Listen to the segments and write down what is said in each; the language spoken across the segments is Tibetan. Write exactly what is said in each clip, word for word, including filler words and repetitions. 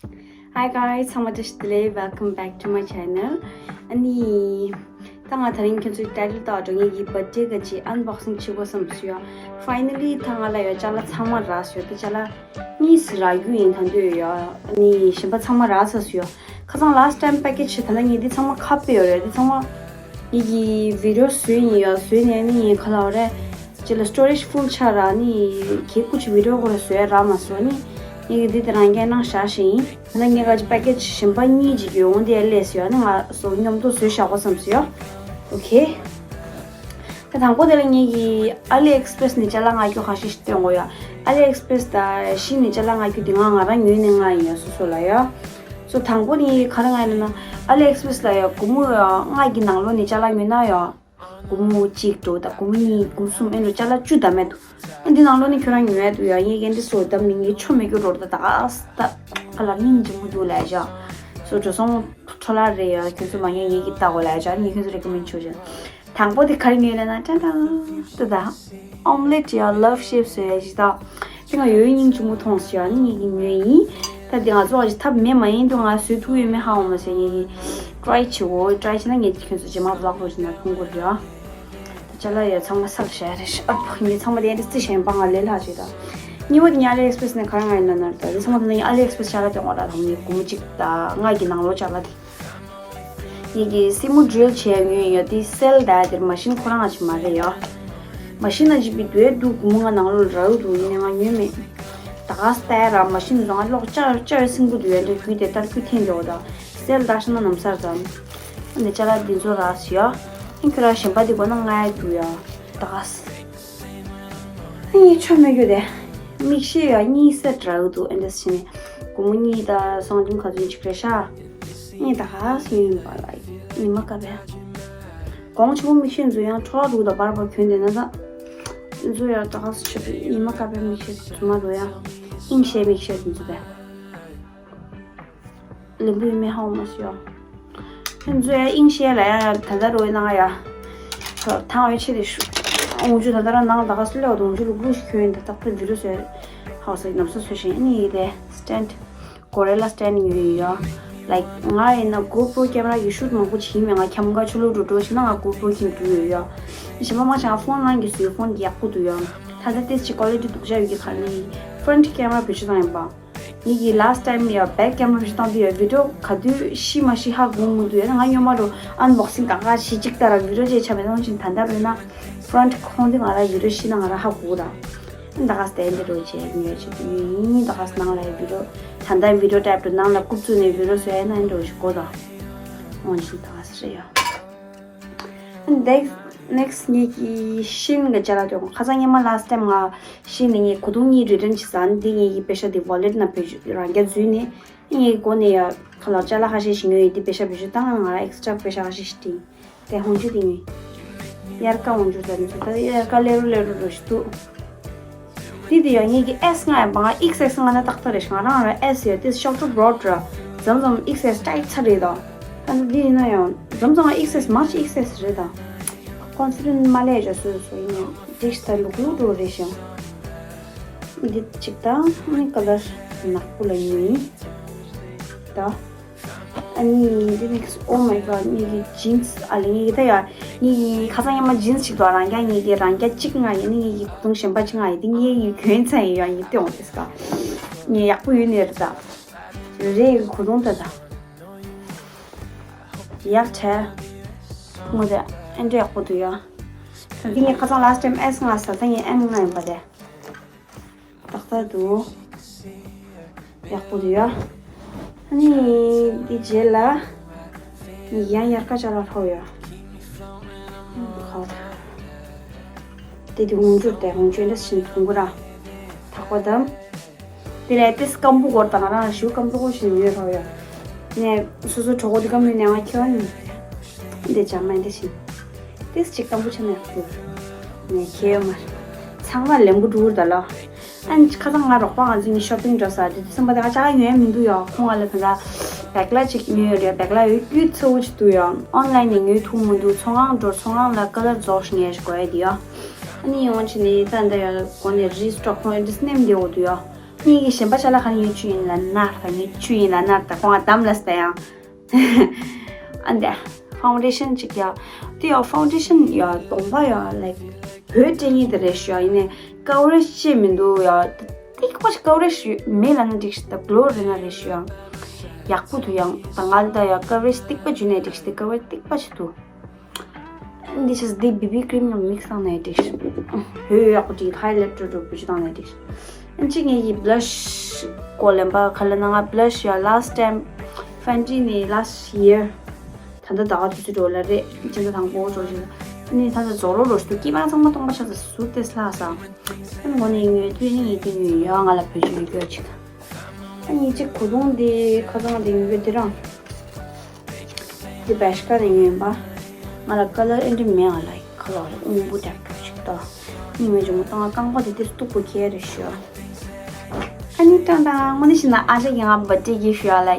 Hi guys, ཚང་མ་བཀྲ་ཤིས་བདེ་ལེགས། Welcome back to my channel. ཨ་ནི། ད་ང་དེ་རིང་ཁྱོད་ཚོའི་title ལྟར་ངེད་ཀྱི་birthday གི་ཅིག་unboxing བྱེད་དགོས་བསམ་སོང་ཡ། Finally ད་ང་ལ་ཡ་ཅ་ལག་ཚང་མ་རག་སོང་ཡ། དེ་ཅ་ལག་གཉིས་རག་རྒྱུ་ཡིན། ད་འདོད་ཡ། ཨ་ནི་གཞན་པ་ཚང་མ་རག་ཚར་སོང་ཡ། ཁ་སང་last time package བྱས་ད་ལྟ་ངས་འདི་ཚང་མ་ཁ་ཕྱེ་ཡོད་རེད། འདི་ཚང་མ་ངེད་ཀྱི་video བཟོས་ཡིན་ཡ། བཟོས་ནས་ནི་ངས་ག་ལབ་རེད། ཅི་ལ་storage full ཆགས་ར་ནི་ཁྱེད་སྐུ་ཅི་video སྐོར་བཟོས་རག་མ་སོང་། ནི་ངེད་ཀྱི་འདི་དེ་རང་རྐྱ་ནང་བཞག་བཞིན་ཡིན། ད་ངས་ག་ཅི་package གཞན་པ་གཉིས་ཅིག་ཡོང་དེ་ལས་ཡོད། ནི་ང་སོ་མཉམ་དུ་བཟོས་བཞག་གོ་བསམ་སོང་ཡ། Okay. ད་དང་པོ་དེ་ལ་ངེད་ཀྱི་AliExpress ནས་ཅ་ལག་མངགས་རྒྱུ་ཁ་ཤས་ཤིག་སྟོན་གོ་ཡ། AliExpress ད་ཤིན་ནས་ཅ་ལག་མངགས་རྒྱུ་དེ་ང་ང་རང་ཉོས་ནས་མངགས་ཡིན་ཡ། སོ་སོ་ལ་ཡ། སོ་དང་པོ་ནི་ག་རེ་མངགས་ཡིན་ན། AliExpress ལ་ཡ་སྒོར་མོ་ཡ་ལྔ་གི་ནང་ལོགས་ནས་ཅ་ལག་ཉོས་ན་ཡ། སྒོར་མོ་གཅིག་འགྲོ་ད། སྒོར་མོ་གཉིས། སྒོར་མོ་གསུམ། ཨེ་འགྲོ་ཅ་ལག་བཅུ་ད་མེད་འདུག་ཨ་འདི་ནང་ལོགས་ནས་ཁྱོད་རང་ཉོ་ཡ་འདུག་ཡ། ངས་ཀྱི་འདི་སོ་ད་མི་ངས་ཆོ་མེད་རྒྱུ་འགྲོ་ད། ད་ག་ས་ད་ག་ལ་སྙིང་རྗེ་མོ་འདུག་ལབ་བྱས། སོ་འགྲོ་སོང་འཕྲོ་བརླག་རེད་ཡ། ཁྱོད་ཚོ་མ་ཉོས་ངས་ཀྱི་ལྟ་དགོས་ལབ་བྱས། ངས་ཁྱོད་ཚོ་recommend བྱེད་བྱས། དང་པོ་དེ་ག་རེ་ཉོས་ལབ་ན། ཏན་ཏན་ཏུ་ད་omelette ཡ་love shape བཟོ་ཡ་ཞིག་ད། དེ་ང་ཡོད་སྙིང་རྗེ་མོ་མཐོང་སོང་ཡ། ནི་ངས་ཀྱི་ཉོས་ཡིན། ད་དེ་ང་ཚོ་ཨ་ཅི་ཐབས་མེད་མ་ཡིན་དུ་ང་བཟོ་ཐུབ་ཡོད་མེད་ཧ་གོ་མ་སོང་། ངས་ཀྱི་try བྱེད་འོ། try བྱས་ན་ངས་ཁྱོད་ཚོ་རྗེས་མ་vlog ལོ་ཞིག་ན་མཐོང་གི་རེད་ཡ། ད་ཅ་ལག་ཡ་ཚང་མ་སར་བཞག་རེད། ཨ་ཕ་ངས་ཚང་མ་དེ་འདྲ་རྩི་ཞེན་པ་ང་ལས་ལྷག་ཅིག་ད། གཉིས་པ་དེ་ནི་AliExpress ནས་ག་རེ་མངགས་ཡིན་ན་ན་རེད། ད་དེ་ཚང་མ་དེ་ནི་AliExpress ཅ་ལག་དེ་ངོ་ར་ད་ངས་སྒོར་མོ་གཅིག་ད་ལྔ་གི་ནང་ལོགས་ཅ་ལག་དེ། ངེད་ཀྱི་སེན་མོ་drill བྱས་ཉོས་ཡོད། དེ་sale ད་དེར་machine ཁོ་རང་ཅིག་མ་རེད་ཡ། machine ཅིག་པའི་དུས་འདུག་སྒོར་མོ་ལྔ་ནང་ལོགས་རག་འདུག་ཡིན་ནའི་ང་ཉོས་མེད། ད་ག་ས་ལྟ་ཡ་ར་machine བཟོ་ང་ལོག་ཅ་ཅ་ཡོད་སེང་པོ་འདུག་ཡ། འདྲ་རྒྱུ་དེ་ལྟར་རྒྱུ་འཐེན་འགྲོ་ད། sale ད་ཤ་ན་ནམ་སར་ཙམ། འདི་ཅ་ལག་འདི་ཚོ་རག་སོང་ཡ། ཨིན་ཁྱོད་ར་གཞན་པ་འདི་དགོས་ན་ང་ཡ་འདུག་ཡ། ད་ག་ས། ཨ་ཡི་ཆོ་མེད་རྒྱུ་དེ། མིག་ཤེལ་ཡ་གཉིས་set རག་འདུག་ཨེ་འདྲ་བྱས་ནས་སྒོར་མོ་གཉིས་དང་སྲང་ལམ་ག་ཚོད་ཅིག་རེད་ཤག་ཨ་ཡི་ད་ག་ས་ཡིན་པ་ལ་ཉི་མ་ཀ་པའི། གོང་ཆེན་པོ་མིག་ཤེལ་འཛུལ་ཡང་ཁྲོ་རུ་དང་བར་བར་གྱོན་བསྡད་ན་ད། འཛུལ་ཡ་ད་ག་ས་ཆོ་ཉི་མ་ཀ་པའི་མིག་ཤེལ་འཛུལ་མ་འགྲོ་ཡ། ཨིན་ཤེལ་མིག་ཤེལ་འཛུལ་པས། ལེན་པོའི་མེ་ཧའོ་མ་སི་ཡོ། ཁྱོད་ཚོས་ཨིང་ཤེས་ལ་ཡང་ད་ལྟ་རུ་ནང་ཡ། ཐང་འོད་ཆེ་དེ་ཤུ། འོང་ཆུ་ད་ལྟ་ར་ནང་ད་ག་སུ་ལེའོ་དུང་ཆུ་ལུག་ལུག་ཤིག་ཁྱོད་ད་ཏག་ཏག་འདི་རུ་སོས། ཧའོ་སི་ནམ་སོ་སོ་ཞིང་ཨ་ནི་ཡི་དེ་stand། Gorilla stand ཉོས་ཡོད་ཡ། Like ང་ཡིན་ན་GoPro camera གི་shoot མང་པོ་བྱེད་མེད། ང་ཁྱམ་ག་ཆུ་ལོག་འགྲོ་འགྲོ་ཞིག་ན་ང་GoPro གིན་འགྲོ་ཡོད་ཡ། གཞན་པ་མང་ཆེ་ང་phone ནང་གི་བཟོས་phone གི་ཡག་པོ་འདུག་ཡ། ད་ལྟ་ཏེས་ཅི་quality སྡུག་ཅག་ཡོད་ཀྱི་ཁ་ནི་front camera བེད་སྤྱོད་བཏང་ཡིན་པ། ངེད་ཀྱིས་last time ཡ་back camera བེད་སྤྱོད་བཏང་དུས་ཡ་video ག་དུས་ཤི་མ་ཤི་ཧ་གོ་མི་འདུག་ཡ། ང་སྔོན་མ་རུ་unboxing གང་ག་ཤི་གཅིག་ལྟར་video བྱས་ཆ་མེད་ནང་བཞིན་ད་ལྟ་རུ་ན་front ཁོང་དུས་ང་ར་video ཤི་ན་ང་ར་ཧ་གོ་ར། ད་ག་stand རུ་བྱས་ཉོས་བྱས་དུས་ཡིན་ད་ག་ནང་ལ་video ད་ལྟ་video type དུ་ནང་ལ་རྐུབ་བཙུགས་ནས་video བཟོས་ན་འགྲོ་ཞིག་གོ་ད། འོན་ཅིག་ད་ག་རེད་ཡ། Next next ངེད་ཀྱི་ཤིན་གྱི་ཅ་ལག་དེ་ཁ་སང་སྔོན་མ་last time ང་ཤིན་ནས་ངས་གོས་ཐུང་གཉིས་return བྱས་ཙང་འདི་ངེད་ཀྱི་པེ་ཤ་དེ་wallet ནང་བེད་སྤྱོད་རང་རྐྱ་འཛུལ་ནས་ངེད་ཀྱི་སྒོ་ནས་ཡ་ཁ་ལག་ཅ་ལག་ཁ་ཤས་ཤིག་ཉོས་ཡོད། འདི་པེ་ཤ་བེད་སྤྱོད་བཏང་ང་རང་extra པེ་ཤ་ཁ་ཤས་ཤིག་སྤྲད་དེ་ཧོང་ཆུ་དེ་ཉོས། དབྱར་ཁ་ཧོང་ཆུ་ཟེར་ནས་ད་དབྱར་ཁ་ལེ་རུ་ལེ་རུ་རུ་ཞིག་འདུག་འདི་དེ་ཡང་ངེད་ཀྱི་S ང་ཡང་བ་ང་X S ང་ན་ཏག་ཏག་རེད་ཤག་ང་རང་ར་S ཡོད་དེ་short to broad ར་འཛམ་འཛམ་X S tight ཚ་རེད་ད། ཨ་ནི་འདི་ཡིན་ན་ཡང་འཛམ་འཛམ་X S མ་ཅི་X S རེད་ད། Concern མ་ལས་ཅོ་སོ་སོ་ཡིན་ནས་འགྲིག་ད་ལུག་ལུག་འགྲོ་རེད་ཤག་འདི་གཅིག་དང་ཨ་ནི་color ནག་པོ་ལ་ཡིན་ད། ཨ་ནི་འདི་next oh my god ངེད་ཀྱི་jeans ཨ་ལེ་ངེད་ཀྱི་ད་ཡ་ངེད་ཀྱི་ཁ་སང་སྔོན་མ་jeans ཅིག་འདུག་རང་རྐྱ་ངེད་ཀྱི་རང་རྐྱ་གཅིག་ང་ཡིན་ནི་ངེད་ཀྱི་གོས་ཐུང་གཞན་པ་གཅིག་ང་ཡིན་དེ་ངེད་ཀྱི་གྱོན་ཚ་ཡིན་ཡ་ངེད་ལྟོས་འོང་དེ་སྐ་ངེད་ཡག་པོ་ཡོད་ནི་རེད་ད། རེད་གོས་ཐུང་ད་ད་ཡག་བྲལ་ངོ་དེ་ཨེ་འདྲ་ཡག་པོ་འདུག་ཡ། ད་འདི་ངེད་ཁ་སང་last time S ང་ཟ་ད་ངེད་M ང་ཡིན་པ་དེ། ཏག་ཏག་འདུག་ཡག་པོ་འདུག་ཡ། ཨ་ནི་འདི་རྗེས་ལ་ཡང་ཡར་ཀ་ཅ་ལག་ལྷོ་ཡ། ཁ་དེ་དུས་འོང་འཇུར་དེ་འོང་འཇུར་འདྲ་ཞིག་འཐུང་གི་ར། ཐག་པ་དམ། དེ་ལས་ཏིས་སྐམ་པོ་སྐོར་དང་རང་ཞུ་སྐམ་པོ་ཞིག་ཡོད་ལྷོ་ཡ། ནས་སོ་སོ་གྲོགས་པོ་དེ་ག་མིན་ནས་ང་ཁྱེད་ནི་འདི་ཅང་མ་འདི་ཞིག་ཏིས་ཅིག་སྐམ་པོ་ཆ་ནས་ཡག་པོ་ནས་ཁྱེད་ཡོད་མ་རེད། ཚང་མ་ལེན་པོ་འགྲུར་ད་ལ། ཨན་ཁ་སང་ང་རོགས་པ་ང་ཚོ་གཉིས་shopping འགྲོ་ས་དེ་དུས་ཙམ་པ་དེ་ང་ཅག་ཉོས་མི་འདུག་ཡ། ཁོང་ང་ལ་ཕན་ད་བེག་ལ་ཅིག་ཉོས་ཡོད་རེད། བེག་ལ་ཡོད་རྒྱུ་ཚ་བོ་ཅིག་འདུག་ཡ། online ནས་ཉོས་ཐུབ་མི་འདུག་ཚོང་ཁང་འགྲོ་ཚོང་ཁང་ལ་ཀ་ལར་རྫོགས་ཤིང་ངས་ཞིག་གོ་ཡ་དེ་ཡ། ཨ་ནི་ཡོང་ཕྱིན་ནས་ད་འདི་ཡ་གོ་ནས་restock ཁོང་ཡ་འདི་སྣེམ་བདེ་བོ་འདུག་ཡ། ངའི་གཞན་པ་ཅ་ལག་ག་ནས་ཉོས་བྱུང་ཡིན་ལབ་ན། ད་ངས་བྱུང་ཡིན་ལབ་ན། ད་ཁོང་ང་གདམ་ལ་ཟེར་ཡང་། ཨ་འདི་ཕའུན་ཌེ་ཤན་ཅིག་ཡ། དེ་ཡ་ཕའུན་ཌེ་ཤན་ཡ་གདོང་པ་ཡ་ལའིག་བོད་སྤྲད་ཉིན་དེ་རེད་ཤི་ཡ། ཡིན་ནའི་ཀ་བ་རེ་ཇི་ཅི་མི་འདུག་ཡ། ཏིག་པ་ཞིག་ཀ་བ་རེ་ཇི་མེད་ལབ་ན་འགྲིག་ཤི། ད་གློ་རེ་ན་རེད་ཤི་ཡ། ཡག་པོ་འདུག་ཡང་། ད་ང་ད་ཡ་ཀ་བ་རེ་ཇི་ཏིག་པ་བྱུང་ནའི་འགྲིག་ཤི། དེ་ཀ་བ་རེ་ཇི་ཏིག་པ་ཞིག་འདུག་འདི་ཆེས་འདི་བི་བི་ཀྲིམ་ཡང་མིག་སང་ནས་འགྲིག་ཤི། ཧོས་ཡག་པོ་འགྲིག། ཧའི་ལེཊ་འགྲོ་འགྲོ་བུ་ཅི་དང་ནས་འགྲིག་ཤི། ཨ་ཅིག་ངས་ཡི་བླ་ཤི་གོ་ལེན་པ་ག་ལ་ན། ང་བླ་ཤི་ཡ་ལ་སི་ཊི་ཊེམ་ཕན་ཊི་ནི་ལ་སི་ཊི་ཡར་ད་ལྟ་ཟླ་བ་དུས་ཚོད་འགྲོ་ལ་རེད། ཅི་འདྲ་དང་པོ་འགྲོ་ཞིག་ཨ་ནི་ད་ལྟ་རྫོགས་རོགས་རོ་ཞིག་ཏུ་སྐྱིད་པ་ཚང་མ་སྟོང་པ་ཤ་ཚ་ཟུར་ཏེ་སླ་ས། ཨ་ནི་ངོ་ནས་ཉོས་དུས་ནི་ཡི་དེ་ཉོས་ཡོད། ང་ལ་བེད་སྤྱོད་ཡོད་ཅིག་ཨ་ནི་ཅིག་གོ་ལྡོང་འདི་ཁ་ཚང་འདི་ཉོས་དེ་རང་། འདི་བེ་ཤ་ཀ་ནས་ཉོས་པ། ང་ལ་ཀ་ལར་ཨེ་འདྲ་མེད། ང་ལ་ཁ་ལ་སྔོན་པོ་འདྲ་འདྲ་ཞིག་ལྟ། ཉི་མ་ཇོ་མོ་ཏང་རྐང་པ་དེ་དེ་སྟུག་པོ་ཁྱེར་རེ་ཞོ། ཨ་ནི་ཀྲང་ཀྲང་དངོས་གནས་བྱས་ན་ཨ་ཅག་གིས་ང་བར་ཐི་ཌེ་གི་ཞུ་ཡ་ལ་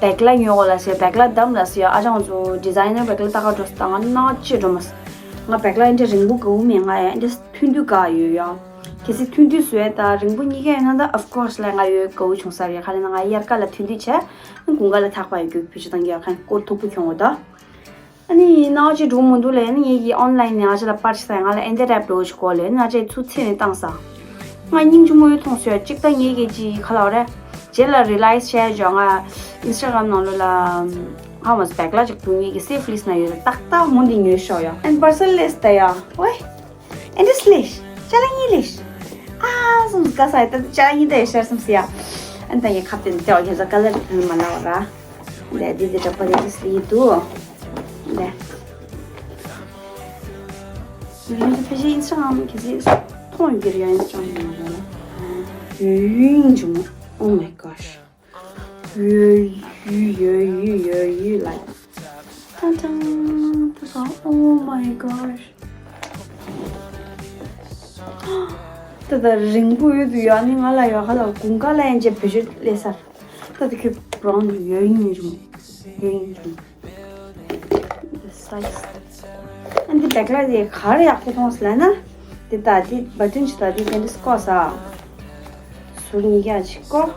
བེག་ལ་ཉོ་གོ་ལ་ཟེར། བེག་ལ་བདམས་ལ་ཟེར། ཨ་ཅག་ང་ཚོ་ཌི་ཛའི་ནར་བེག་ལ་ལྟ་ག་འགྲོ་ས་ད་ང་སྣང་ཅི་འགྲོ་མ་སོང་། ང་བེག་ལ་ཨེ་འདྲ་རིང་པོ་དགའ་བོ་མེད། ང་ཡ་ཨེ་འདྲ་ཐུང་དུས་དགའ་ཡོད་ཡ། གལ་སྲིད་ཐུང་དུས་བཟོས་ད་རིང་པོ་གཉིས་ཀ་ཡོད་ན་ད་of course ལ་ང་ཡོད་དགའ་བོ་བྱུང་ས་རེད། ག་རེ་ན་ང་དབྱར་ཁ་ལ་ཐུང་དུས་བྱས། དགུན་ཁ་ལ་ཐག་པ་ཡོད་རྒྱུ་བེད་སྤྱོད་བཏང་གི་ཡོད་མཁན་ཀོ་ཐུག་པོ་ཁྱོང་བ་ད། ཨ་ནི་ནག་ཅིག་འགྲོ་མི་འདུག་ལས་ནི་ངེད་ཀྱི་ཨོན་ལན་ནས་ང་ཅག་ལ་པར་ཆ་ས་ང་ལ་ཨེ་འདྲ་རེབ་འགྲོ་ཞིག་གོ་ལས་ནི་ང་ཅག་ཚུར་ཚེ་ནས་བཏང་ས། ང་སྙིང་རྗེ་མོ་ཡོད་མཐོང་སོང་ཡ། གཅིག་ད་ངེད་ཀྱི་ཅི་ག་ལ་བ་རེད། རྗེས་ལ་རི་ལའི་ཛི་བྱས་ཇོ་ང་ཨིན་སི་ཊ་གྷ་རམ་ནང་ལོགས་ལ་ཧ་མ་སི་བེག་ལ་ཅིག་འདུག་ངེད་ཀྱི་སེབ་ལིས་ན་ཡོད་རེད། ཏག་ཏག་མོ་འདི་ཉོས་ཤོག་ཡ། ཨན་པར་སལ་ལེས་ད་ཡ་ཝེ། ཨེ་འདྲ་སི་ལེ་ཤི། ཅ་ལག་གཉིས་ལེ་ཤི། ཨ་སུམ་ག་ས་ཡ་ད་ཅ་ལག་གཉིས་ད་ཡ་ཤར་སུམ་སི་ཡ། ཨན་ད་ཡ་ཁབ་ཏེ་ནི་ཏེ་བ་ཁྱེད་ཚོ་ཀ་ལར་ཕན་མ་ལ་བ་ར། ལེ་འདི་འདི་འདྲ་པ་རེ་ཏི་སི་ཡི་དུ། ལེ། ཡིན་ཚོ་ཕལ་ཆེར་ཨིན་སི་ཊ་གྷ་རམ་གི་ཚེ་མཐོང་ཡོད་ཀྱི་རེད་ཡ། ཨིན་སི་ཊ་གྷ་རམ་ནང་ལ། ཡོད་ཡིན་བྱུང་། Oh my gosh. ཡོད་ཡོད་ཡོད་ཡོད་ཡོད་ལ། ཏང་ཏང་ཏང་ཏང་། Oh my gosh. ད་ལྟ་རིང་པོ་ཡོད་དུ་ཡོད་ནི་ང་ལ་ཡོད་ཁ་ལ་དགུན་ཁ་ལ་ཡན་ཆད་བེད་སྤྱོད་ལས་སར། ད་ལྟ་ཁྱོད་བྲོན་ཡོད་ཡིན་རུང་ཡོད་ཡིན་རུང་། The size. ཨ་འདི་བེག་ལ་དེ་ག་རེ་ཡག་པོ་མཐོང་སོང་ལབ་ན། དེ་ད་དེ་བ་ཏིན་ཅི་ད་དེ་དེ་འདྲ་སྐོར་ས། ཟུར་གཉིས་ཀ་ཅིག་སྐོར།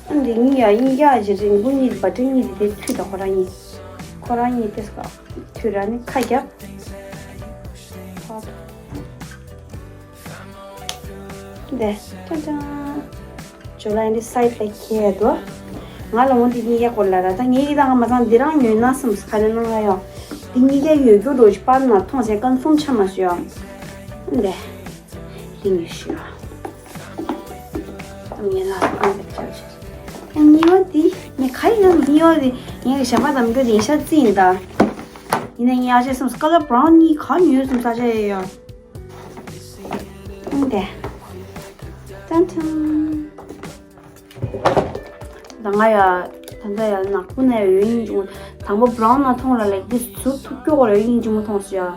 ཨ་འདི་གཉིས་ཡ་གཉིས་ཀ་ཅིག་རིང་པོ་གཉིས་བ་ཏིན་གཉིས་དེ་དེ་མཐུད་ད་ཁོ་རང་གཉིས། ཁོ་རང་གཉིས་དེ་སྐོར་མཐུད་ར་ནི་ཁ་རྒྱབ། འདི་ཅང་ཅང་། ཇོ་ལ་འདི་སའི་ཌི་ལ་ཁྱེར་དོ། ང་ལ་འོ་འདི་གཉིས་ཀ་སྐོར་ལ་ར་ད་ངེད་ཀྱི་ད་ང་མ་ཚང་འདི་རང་ཉོས་ན་བསམ་སོང་། ག་རེ་ན་ང་ཡོང་འདི་གཉིས་ཀ་ཡོད་རྒྱུ་འགྲོ་ཞིག་པར་ན་མཐོང་ཟེར་ཀོན་ཕོམ་ཆ་མ་སོང་ཡོང་། འདི་འདི་ཉོས་ཤི་ཡོང་། ངས་ལ་ཨང་འདི་ཅག་ཆེ། གཉིས་པ་འདི་ངས་ག་རེ་ན་གཉིས་པ་འདི་ངས་ཞབས་པ་དམ་རྒྱུ་འདི་ཤ་རྩི་ཡིན་ད། ཡིན་ན་ངས་ཨ་ཅེ་བསམ་སོང་ཀ་ལར་བྷ་རའུན་གཉིས་ག་ཉོས་སོང་ས་ཆ་ཡོད་ཡོང་། ཨང་དེ། ཏན་ཏན། ད་ང་ཡ། ད་ལྟ་ཡ་ནག་པོ་ན་ཡ་ཡོད་སྙིང་རྗེ་མོ། དང་པོ་བྷ་རའུན་ན་མཐོང་ལ་ལེགས་འདི་ཟུར་ཐུག་སྐྱོ་གོ་ལ་ཡོད་སྙིང་རྗེ་མོ་མཐོང་སོང་ཡ།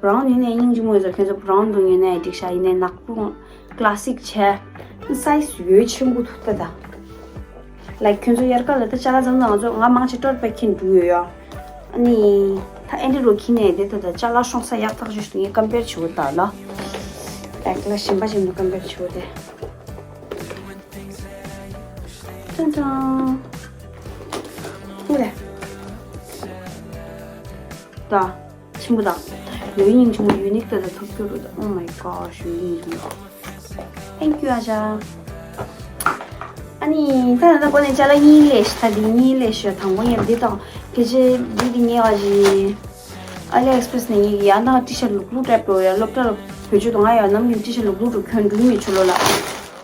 བྷ་རའུན་ཡོད་ནས་སྙིང་རྗེ་མོ་ཡོད་ཟེར་ཁྱོད་ཚོ་བྷ་རའུན་འདུག་ཡོད་ནས་འགྲིག་ཤག་ཡིན་ནས་ནག་པོ་ཀ་ལ་སིག་བྱས། སའི་ཛི་ཡོད་ཆེན་པོ་ཐུག་ད་ད། ལའིག་ཁྱོད་ཚོ་དབྱར་ཁ་ལ་ད་ཅ་ལག་ཙམ་ཙམ་ང་ཚོ་ང་མང་ཆེ་ཊོཊ་པེག་ཁྱེར་འགྲོ་ཡོད་ཡ། ཨ་ནི། ད་ཨེ་འདྲ་རུ་ཁྱེར་ནས་དེ་ད་ད་ཅ་ལག་ཤོང་ས་ཡག་ཐག་ཆོད་ཞིག་ངས་ཀམ་པེར་བྱེད་འོ་ད་ལ། བེག་ལ་གཞན་པ་གཞན་པ་ཀམ་པེར་བྱེད་འོ་དེ། ཏན་ཏན། ཧུ་ལེ། ད། ཆེན་པོ་དང་། ཡོད་སྙིང་རྗེ་མོ་ཡུ་ནིག་ཏ་ད་ཐུག་རྒྱུ་རུ་ད། Oh my gosh ཡོད་སྙིང་རྗེ་མོ། Thank you ཨ་ཅག་ཨ་ནི་ད་ད་ད་གོ་ནས་ཅ་ལག་གཉིས་ལས་ཤི། ད་འདི་གཉིས་ལས་ཤི་དང་པོ་ངས་འདི་དང་སྐད་ཆ་འདི་འདི་ངས་ཨ་ཅི་ཨ་ལི་ཨེགས་པི་རེ་སི་ནས་ངས་ཡང་ད་ཊི་ཤར་ལུག་ལུག་སྤྲད་འགྲོ་ཡ། སློབ་གྲྭ་ལ་བོད་ཆོས་དང་ང་ཡང་ནམ་རྒྱུན་ཊི་ཤར་ལུག་ལུག་འགྲོ་གྱོན་འགྲོ་མི་ཆུ་ལོ་ལ་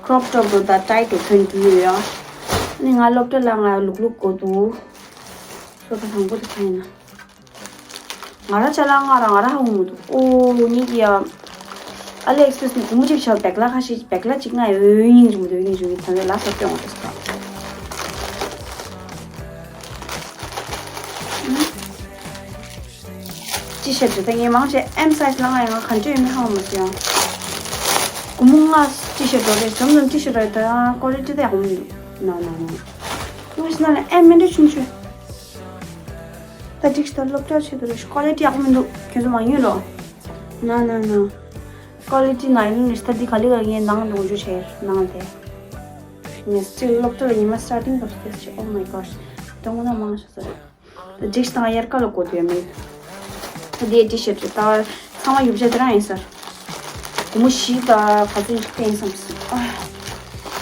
ཀྲོབ་ཀྲོབ་འགྲོ་ད་ཊའི་ཊི་འགྲོ་གྱོན་འགྲོ་ཡོད་ཡ། ཨ་ནི་ང་སློབ་གྲྭ་ལ་ང་ལུག་ལུག་གོ་འདུག་སོ་ད་དང་པོ་དེ་ག་ཡིན་ན། ང་ར་ཅ་ལག་ང་ར་ང་ར་ཧ་གོ་མི་འདུག་ཨོ་ངེད་ཀྱི་ཡ། ཨ་ལི་ཨེགས་པི་རེ་སི་ནས་སྒོར་མོ་གཅིག་བྱས་བེག་ལ་ཁ་ཤས་བེག་ལ་གཅིག་ང་ཡོད་སྙིང་རྗེ་མོ་འདུག་ཡོད་སྙིང་རྗེ་མོ་ད་ལྟ་ལ་སོགས་སྟོན་འོང་དུས་སྐབས། ཅི་བཤད་འདྲི་ད་ངས་མང་ཆེ་ཨེམ་སའི་ཛི་ལ་ང་ཡང་ང་ག་འདྲ་ཡོད་མེད་ཧ་གོ་མ་སོང་ཡང་། སྒོར་མོ་ལྔ་ཅི་བཤད་འགྲོ་རེད། འཇམ་འཇམ་ཅི་བཤད་འགྲོ་རེད། ད་ཀོ་ལི་ཊི་ད་ཡག་པོ་མི་འདུག་ན་ན་ན། ང་ཤི་ན་ལ་ཨེམ་མེ་འདྲ་ཆུང་ཆུང་། ད་འགྲིག་ཤི་ད་སློབ་གྲྭ་ཆེད་དུ་རེད་ཤི་ཀོ་ལི་ཊི་ཡག་པོ་མི་འདུག་ཁྱོད་ཚོ་མ་ཉོས་ལོ། ན་ན་ན། ཀོ་ལི་ཊི་ནའི་ལོན་རེད། ད་འདི་ག་ལེ་ག་ངས་ནང་ལོངས་སྤྱོད་བྱས་ནང་དེ། ངས་སི་ཊིལ་སློབ་གྲྭ་ལ་ཉི་མ་སི་ཊར་ཊིང་བར་ཏེ་ཆེ། Oh my gosh. ད་དངོས་གནས་མང་ཤ་ས་རེད། ད་འགྲིག་ཤི་དང་དབྱར་ཁ་ལ་གོ་དུས་མེད། ད་འདི་ཊི་ཤར་ཊི་རེད། ད་ཚང་མ་རྒྱུ་ཆ་དེ་རང་ཡིན་ས་རེད། སྒོར་མོ་བཞི་དང་ག་ཚོད་འཇིག་རྟེན་ཡིན་བསམ་སོང་། ཨ།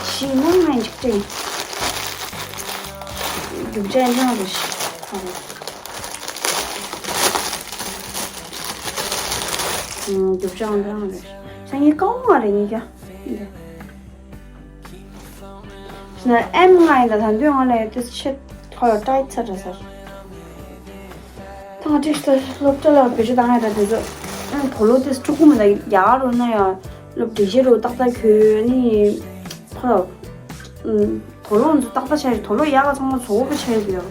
བཞི་ནང་ང་འཇིག་རྟེན། རྒྱུ་ཆ་ཡང་རང་རེད་ཤག་ཨ་རེད། ཨུམ། རྒྱུ་ཆ་ཡང་རང་རེད་ཤག་ངའི་ཀའུ་མ་རེད་ངའི་ཀ་ན་ཨེམ་ལྔ་ཡིན་ད། ད་དུང་ང་ལ་ཡོད་དེ་ཆེད་ཁོ་ལ་ཊའིཊ་ཚ་དྲག་ས་རེད། ད་ང་ཏིས་ད་སློབ་གྲྭ་ལ་བེད་སྤྱོད་བཏང་ཡ་ད་དེ་ཚོ། ཨང་། དུག་ལོག་དེ་འཁྲུ་གུ་མི་ལ་རྒྱག་རོགས་གནང་ཡ། སློབ་སྒྲིག་ཆས་རོགས་ཏག་ཏག་གྱོན་ནི། ཕ། ཨང་། དུག་ལོག་ཚོ་ཏག་ཏག་ཆགས་ཡོད། དུག་ལོག་ཡག་ག་ཚང་མ་བཙོག་པ་ཆགས་ཡོད་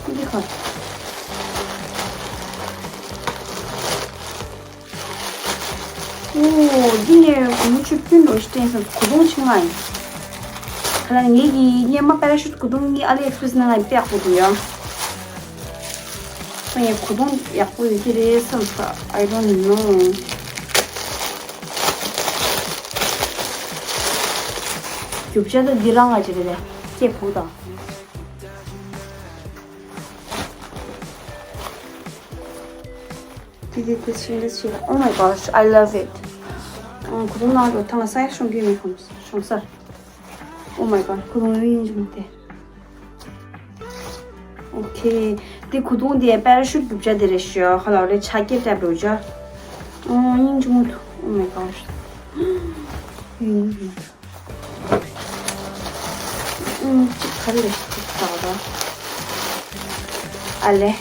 ཡ། འདི་ག་ཨོ། འདི་ངས་གོང་ཆུ་ཕུན་རོ་ཤི་སྟེང་སང་གོ་དུང་ཆིང་ང་ཡིན། ཁ་ལ་ངེད་ཀྱི་སྙེ་མ་པེ་ར་ཤུད་གོ་དུང་གཉིས་ཨ་ལི་ཨེགས་པི་རེ་སི་ནང་ལ་ཡིན་པས་གོ་དུང་ཡོད། ཁོ་ངས་གོ་དུང་ཡག་པོ་ཡོད་ཀྱི་རེད་བསམ་ས། I don't know. རྒྱུ་ཆ་ད་འདི་རང་ང་ཅི་རེད་ལས་སྐྱེས་བུ་དང་། དེ་དེ་དེ་ཆེན་དེ་ཆེ། Oh my gosh, I love it. ཨང་། ཁོ་རང་ནང་དུ་ཐང་ས་ཡ་ཤོང་གི་མི་ཁོམ་ཤོང་སར། Oh my god, ཁོ་རང་ཡོད་ཡིན་ཅུང་དེ། ཨོ་ཁེ། དེ་ཁོ་རང་དེ་པེ་ར་ཤུད་རྒྱུ་ཆ་དེ་རེད་ཤག་ཁ་ལ་རེ་ཆ་ཀེ་ཏེབ་རུ་ཆ། ཨང་། ཡིན་ཅུང་དུ། Oh my gosh. ཡིན་ཡིན། ཨུམ། གཅིག་ག་རེ་རེད། གཅིག་ད་ག་ད། ཨ་ལེ།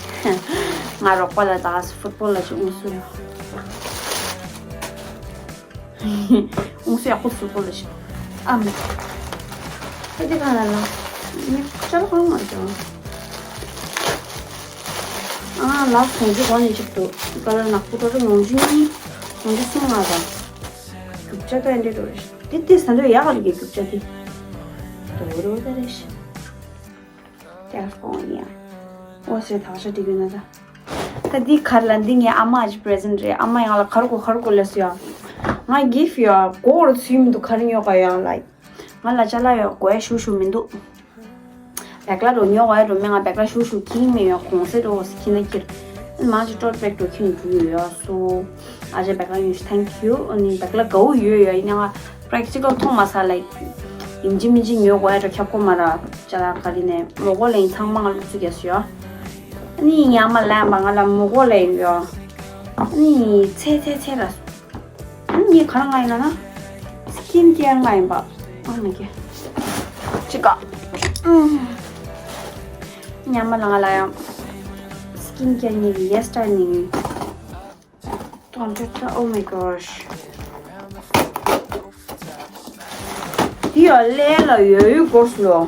ང་རོགས་པ་ལ་ད་ཧྥུ་ཊི་བོལ་ལ་ཅིག་དངོས་སུ་ཡོད། དངོས་སུ་ཡག་པོ་ཧྥུ་ཊི་བོལ་ལ་ཅིག་ཨམ། ཨེ་དེ་ག་ལ་ལ། ངས་ཅ་ལག་གང་མ་བྱུང་། ཨ། ལགས་གོང་ཆུ་གོང་ནས་ཅིག་ཏུ། ཀ་ལ་ནག་པོ་ཏོ་ཏོ་ཡོང་ཆུ་གཉིས། ཡོང་ཆུ་གསུམ་ལ་ད། རྒྱུ་ཆ་ད་འདྲེ་འགྲོ་རེད། དེ་དེ་ཟ་འདོད་ཡག་ག་རེད་རྒྱུ་ཆ་དེ། དོ་རོ་ད་རེད་ཤི། ཀྱ་ཧྥོ་ནི་ཡ། ཨོ་ཟེར་དག་ཆ་འགྲིག་ཡོད་ན་ད། ད་འདི་གར་ལ་འདི་ངའི་ཨ་མ་ཨ་ཅི་པི་རེ་ཟེན་ཊི་རེད། ཨ་མ་ཡང་ལ་གར་གོ་གར་གོ་ལས་སུ་ཡ། ང་གིཕ་ཡ་གོ་རུ་ཚུལ་མི་འདུག་གར་ཉོ་ག་ཡ་ལ། ང་ལ་ཅ་ལག་ཡོད་གོ་ཡ་ཞུ་ཞུ་མི་འདུག་བེག་ལ་རོ་ཉོ་ག་ཡ་རོ་མེ་ང་བེག་ལ་ཞུ་ཞུ་ཁྱིང་མེ་ཡོད་གོང་སེ་རོ་ཁྱི་ན་ཁྱིར། མ་ཅི་ཏོར་བེག་རོ་ཁྱིང་འགྲུ་ཡོད་ཡ་སོ། ཨ་ཅེ་བེག་ལ་ཉོ་ཤི་ཐེང་ཁྱུ། ཨ་ནི་བེག་ལ་གའུ་ཡོད་ཡ་ཡིན་ན་ང་པྲེག་ཊི་ཀལ་མཐོང་མ་ས་ལ། ཡིན་གཅིག་མིན་གཅིག་ཉོ་དགོས་ཡ་འགྲོ་ཁྱབ་ཀོ་མ་ར། ཅ་ལག་ག་རི་ནས་མོ་གོ་ལེན་ཚང་མ་ང་ལུགས་སུ་རྒྱས་སུ་ཡོད། ཨ་ནི་ཡ་མ་ལན་པ་ང་ལ་མོ་གོ་ལེན་ཡོད། ཨ་ནི་ཚེ་ཚེ་ཚེ་ར། ཨ་ནི་ག་ར་ང་ཡིན་ན་ན། སི་ཀིན་ཀེར་ང་ཡིན་པ། ཨ་མི་ཀེ། ཅི་ག་ཉ་མ་ལ་ང་ལ་ཡང་། སི་ཀིན་ཀེར་ནི་ཡེ་སི་ཊར་ནི། Don't you tell, oh my gosh. འདི་ཡ་ལས་ལ་ཡོད་ཡོད་སྐོར་སུ་ལོ།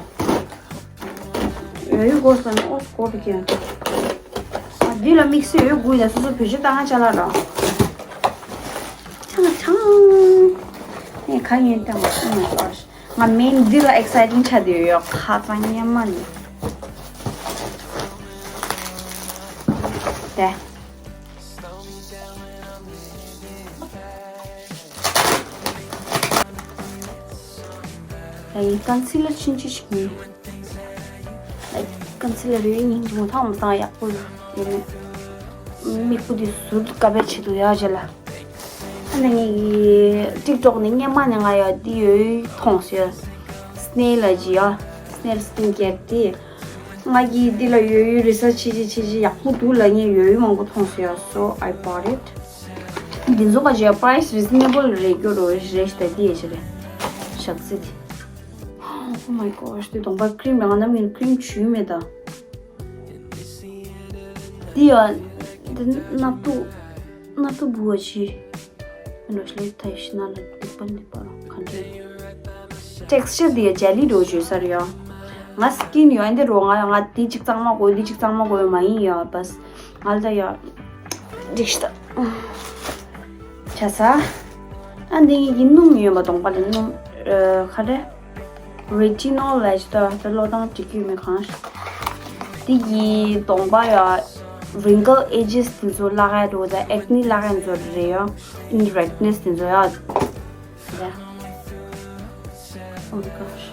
ཡོད་ཡོད་སྐོར་སུ་ནི་ཨོ་སྐོར་དུ་ཁྱེར། ཨ་འདི་ལ་དམིགས་བསལ་ཡོད་དགོས་ཡ་སོ་སོ་བེད་སྤྱོད་བཏང་ང་ཅ་ལག་ར། ཆང་ཆང་། ངས་ག་ཡིན་བཏང་བ། Oh my gosh. ང་མིན་འདི་ལ་ཨེག་སའི་ཊིང་ཆགས་བསྡད་ཡོད་ཁ་ཚང་སྙན་མ་ནི། དེ། ཨེ་ཀོན་སི་ལར་ཆུང་ཆུང་ཞིག་ཡིན། ཨེ་ཀོན་སི་ལར་རེ་ཡིན་གྱི་མོ་ཐང་མ་སང་ཡག་པོ་ཡོད་མེད། མིག་སྤུ་དེ་ཟུར་དུ་དཀའ་བའི་ཆེད་དུ་ཡག་བྱས་ལ། ཨ་ནི་ངའི་ཊིག་ཊོག་ནས་སྔན་མ་ནས་ང་ཡ་འདི་ཡོད་མཐོང་སོང་ཡ། སི་ནེལ་ལ་ཇི་ཡ། སི་ནེལ་སི་ཀིན་ཀེར་དེ། ང་གིས་འདི་ལ་ཡོད་ཡོད་རི་སར་ཆི་ཆི་ཆི་ཆི་ཡག་པོ་འདུག་ལ་ངས་ཡོད་ཡོད་མང་པོ་མཐོང་སོང་ཡ། So I bought it. འདི་ཚོ་ག་ཇི་ཡ་པ་རའི་སི་རི་ཛི་ནེ་བལ་རེད་སྐྱོ་རོ་རེད་ཤི་ད་འདི་ཡ་ཆི་རེད། ཞག་ཚི་དེ། Oh my gosh, དེ་གདོང་པ་ཀྲིམ་རང་ནམ་ཡིན་ཀྲིམ་བྱུས་མེད་ད། འདི་ཡ། འདི་སྣབས་ཏུ། སྣབས་ཏུ་བུ་བ་ཆི། མི་ནོ་ཤི་ལེ་ཐའི་ཤི་ན་ལ་འདི་པ་འདི་པ་ག་འདྲ། ཊེག་སི་ཅར་འདི་ཡ་ཇེ་ལི་འདྲ་བྱོས་ས་རེད་ཡ། ང་སི་ཀིན་ཡོད་འདི་རོ་ང་ང་འདི་གཅིག་གཙང་མ་དགོས་འདི་གཅིག་གཙང་མ་དགོས་མ་ཡིན་ཡ་བས། ང་ལ་ད་ཡ། འགྲིག་ཤི་ད། བྱ་ས། ཨ་འདི་ངེད་ཀྱི་སྣུམ་ཡོད་པ་གདོང་པ་ལ་སྣུམ། ཨ་ག་རེ། རེ་ཊི་ནོལ་ལ་ཅི་ད་ད་ལོ་ཏང་འགྲིག་གི་མེད་གང་། འདི་གི་གདོང་པ་ཡ། wrinkle edges དེ་ཚོ་བརླག་ཡ་འགྲོ་ད་acne བརླག་ཡ་འགྲོ་རེད་ཡ། ཨིན་redness དེ་ཚོ་ཡ། Yeah. Oh my gosh.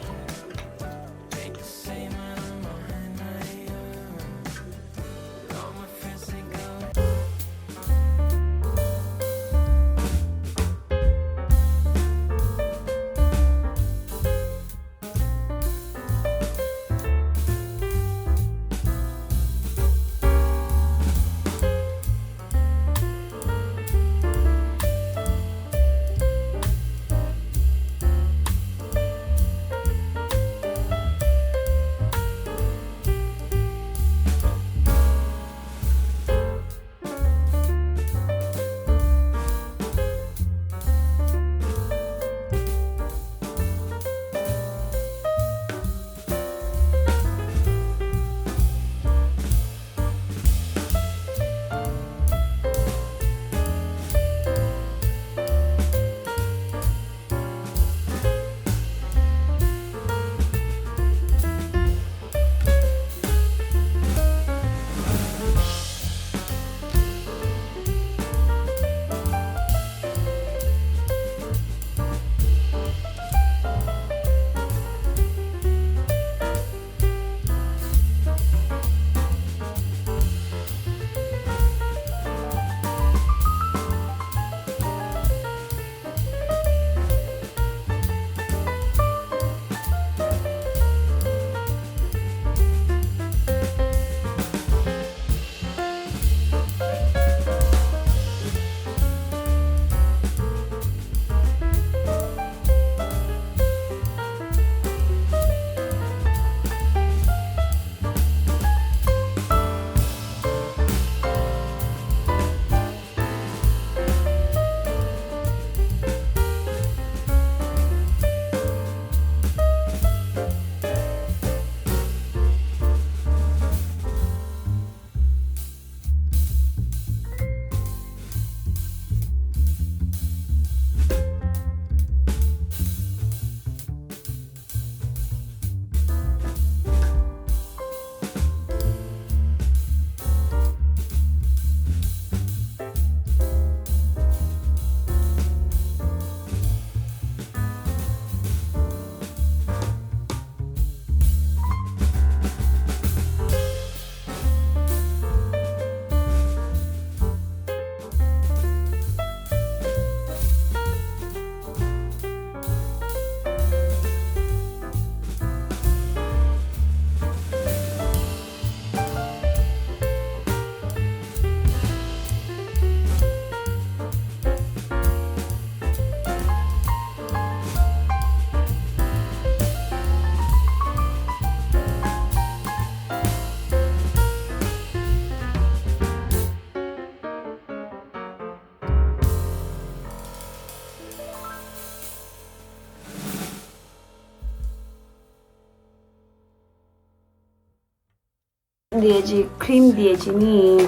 འདི་ཅི་cream འདི་ཅི་ནི་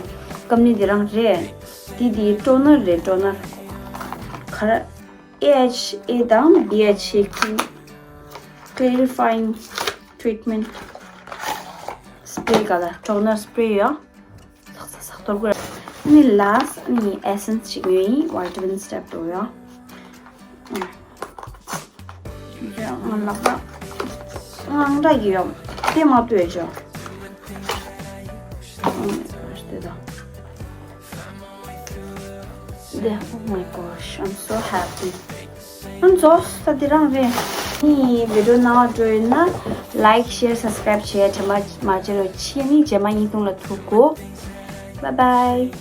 ཀམ་ནི་འདི་རང་རེད། འདི་འདི་toner རེད། toner ག་རེ་A H A དང་B H A cream clarifying treatment spray ག་ལ་toner spray ཡོད། ལག་ས་ས་གཏོར་དགོས། ཨ་ནི་last ཨ་ནི་essence ཅིག་ཉོས་ཡིན། Vitamin Step དུ་ཡོད། ཨ། ང་ལག་པ་དངངས་སྐྲག་གི་ཡོད། དེ་མ་ལྟོས་ཅོ། ཨ་ནི་དེ་དང་། དེ། Oh my gosh, I'm so happy. ཨ་ནི་ཚོ་ས་དེ་རང་རེད། ཨ་ནི་video སྣང་བ་འགྲོ་ཡོད་ན་like, share, subscribe བྱེད་དྲན་པ་མ་བརྗེད་རོགས། ཕྱི་ནི་རྗེས་མ་ཉིས་སྟོང་ལ་ཐུག་གོ། Bye bye.